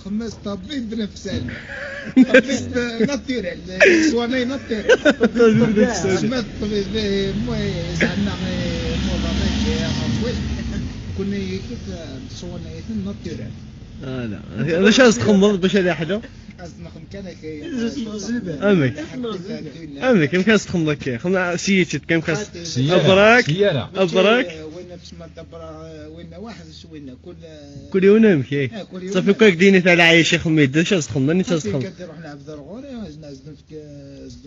خمس طبيب بنفساني، طبيب naturel، soigné naturel. طبيب نفساني. خمس طبيب مو زعما مو كنا كيف soigné naturel. آه لا، باش تخمض باش هذا حلو. نخدم كان كي امك امك كم كان تخمض كي خمنا سيتي كم كان أبراك. سيارة. أبراك. وين باش ما دبر وين واحد وين كل كل يوم امك. آه، كل يوم. صافي كاك ديني تاع العيش خميت باش تخمض ني تخمض. كنت نروح نلعب ضرغوري، نعزل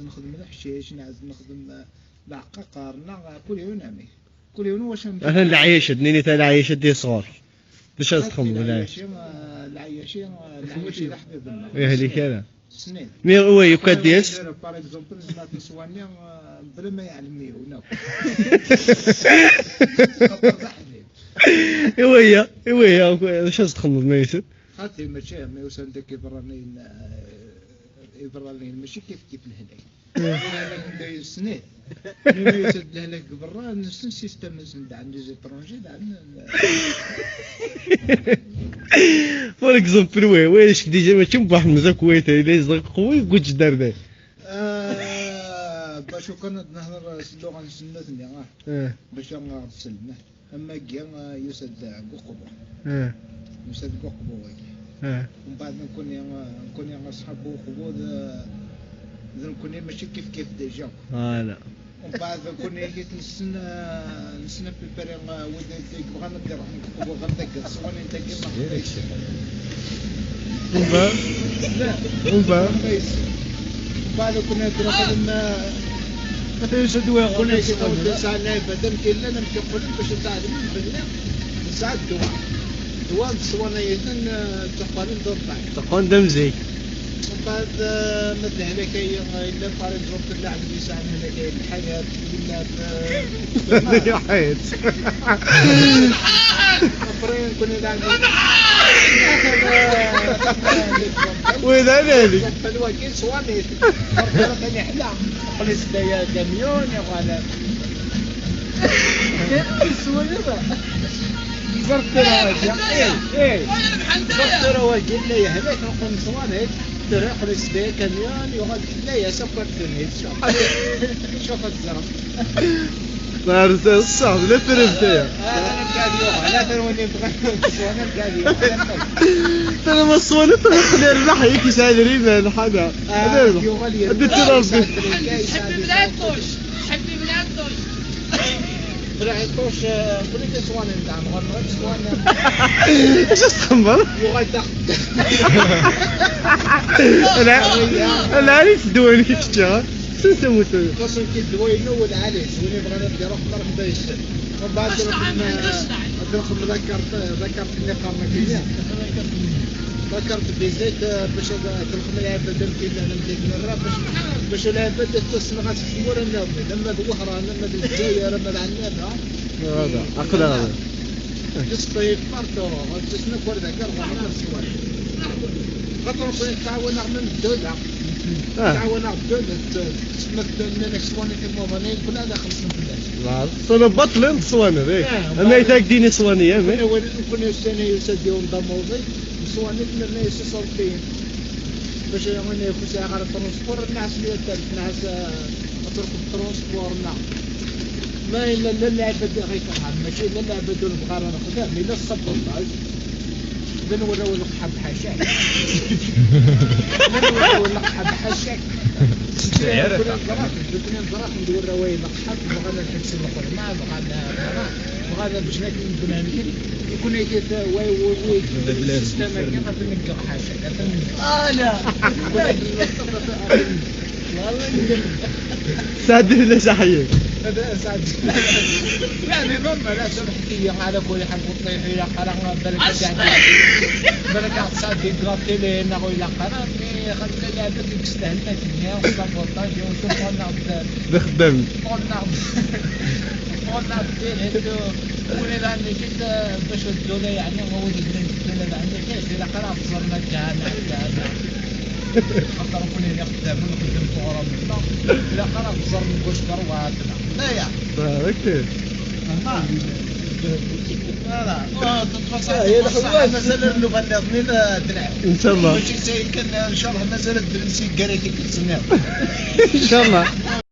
نخدم الحشيش، نعزل نخدم العقاقر، كل يوم نعمل كل يوم واش. مثلا العيش دنيني تاع العيش دي صغار باش تخمض العيش. العياشي العياشي حبيبنا. يا هذيك هذا. سنين. mais هو يبقى ديس. par exemple زعما نسواني بلا ما يعلمني وناكل. ايوا هي ايوا هي باش تخمض ما يسد. خاطر ماشي ما يوصل داك يبرانين يبرانين ماشي كيف كيف الهلاك الهلاك بدا يسنين ما يسد الهلاك برا نسن système نسن عند les étrangers عند. par exemple oui واش déjà ماشي بواحد مزال كويت الا يزغ قوي قلت دار ذا. باش كان نهضر اللغة نسنتني باش نسلمه اما كي يسد ققبو يسد ققبو. ومن بعد نكون اصحاب قبو نكون ماشي كيف كيف déjà. voilà. ومن بعد نكون كي نسنى نسنى بيبري ود بغا ندير نقبو غندك صواني انت كي ما ومن بعد لا. ومن بعد من بعد كنا نخدم مثلا يسدوا. كنا كي تسعة لعبة كاين لا نقول باش تعلم بالله تسعة الدواء دواء الصوانيتن تقالين دور تقون دمزي. ومن بعد مثل هنا كاين الا par exemple اللاعب اللي ساعد هنا كاين الحياة ولا يا حياة. après نكون لاعب وين انا هذيك الوكيل صواني ثاني حلا قلت دايا كاميون يا غالا زرت رواجي ايه ايه زرت رواجي لا يهلك نقول صواني ترى قلت دايا كاميون يغاد لا يا سكر شوف شوف الزرق. نهار الصعب لا فرمت يا. انا قاعد يوم لا ثروني صواني قاعد يوم. انا ما الصواني تخلي الربح هيك يساعد ريما الحدا اديت ربي. حبي بلاتوش حبي بلاتوش. بلاتوش كل صواني نتاع غير صواني. اش تخمر؟ يغاد انا العريس الدواني كيف تشتغل سنسموت. خاصو كي الدواء ينول عليه وين بغينا نديرو خضر بدا يشتغل ومن بعد نخدم ذكرت النقام كاين ذكرت بزيت باش تنخدم العباد كي انا بديت مرة باش العباد تسمع غتخدموا راه لما الوهرة لما الجزائر لما العنابه. هذا عقل هذا. تسطيف بارتو تسنى كل ذكر غير سوالف خاطر نكون تعاون من الدولة. تعاون الدولة تسمى الدولة صواني في الموطنين كل هذا خمسين بلاش. صونا بطل صواني ذيك اما يتاك ديني صوانية. كنا السنة يسد يوم ضموضي صواني كنا يسد باش وانا يكون ساعة غير transport نعس لي الثالث نعس اترك transport نعم ما الا لا اللعبة غير ماشي لا اللعبة دول بغار انا خدام الا ال sabotage بنوراو القحب حاشاك بنوراو القحب حاشاك كنا نضراف ندوراو القحب بغانا نحبس الخدمة بغانا بغانا باش ناكل بنانكل يكون يكيت واي واي واي ال système كي غتنقر حاشاك. لا سعد لا صحيح. هذا سعد يعني ما لا سمحتي على كل حال وطيح الى قرا بالك بالك سعد دي لي نغو الى قرا mais خاطر لعبه تستاهل تنيا و sabotage وشوف انا خدام. قلنا قلنا ولا عندك باش الدولة يعني هو الدولة عندك إلا قرا بصرنا كاع خاطر نكون هنا قدام نخدم فورا منا إلا قرا بصر نقول درواتنا لا يا اوكي. Voilà. هي الحواس مازال النوبه النظمين تلعب. ان شاء الله. ماشي كان ان شاء الله مازال الدرنسي كاريتي كتسناو. ان شاء الله.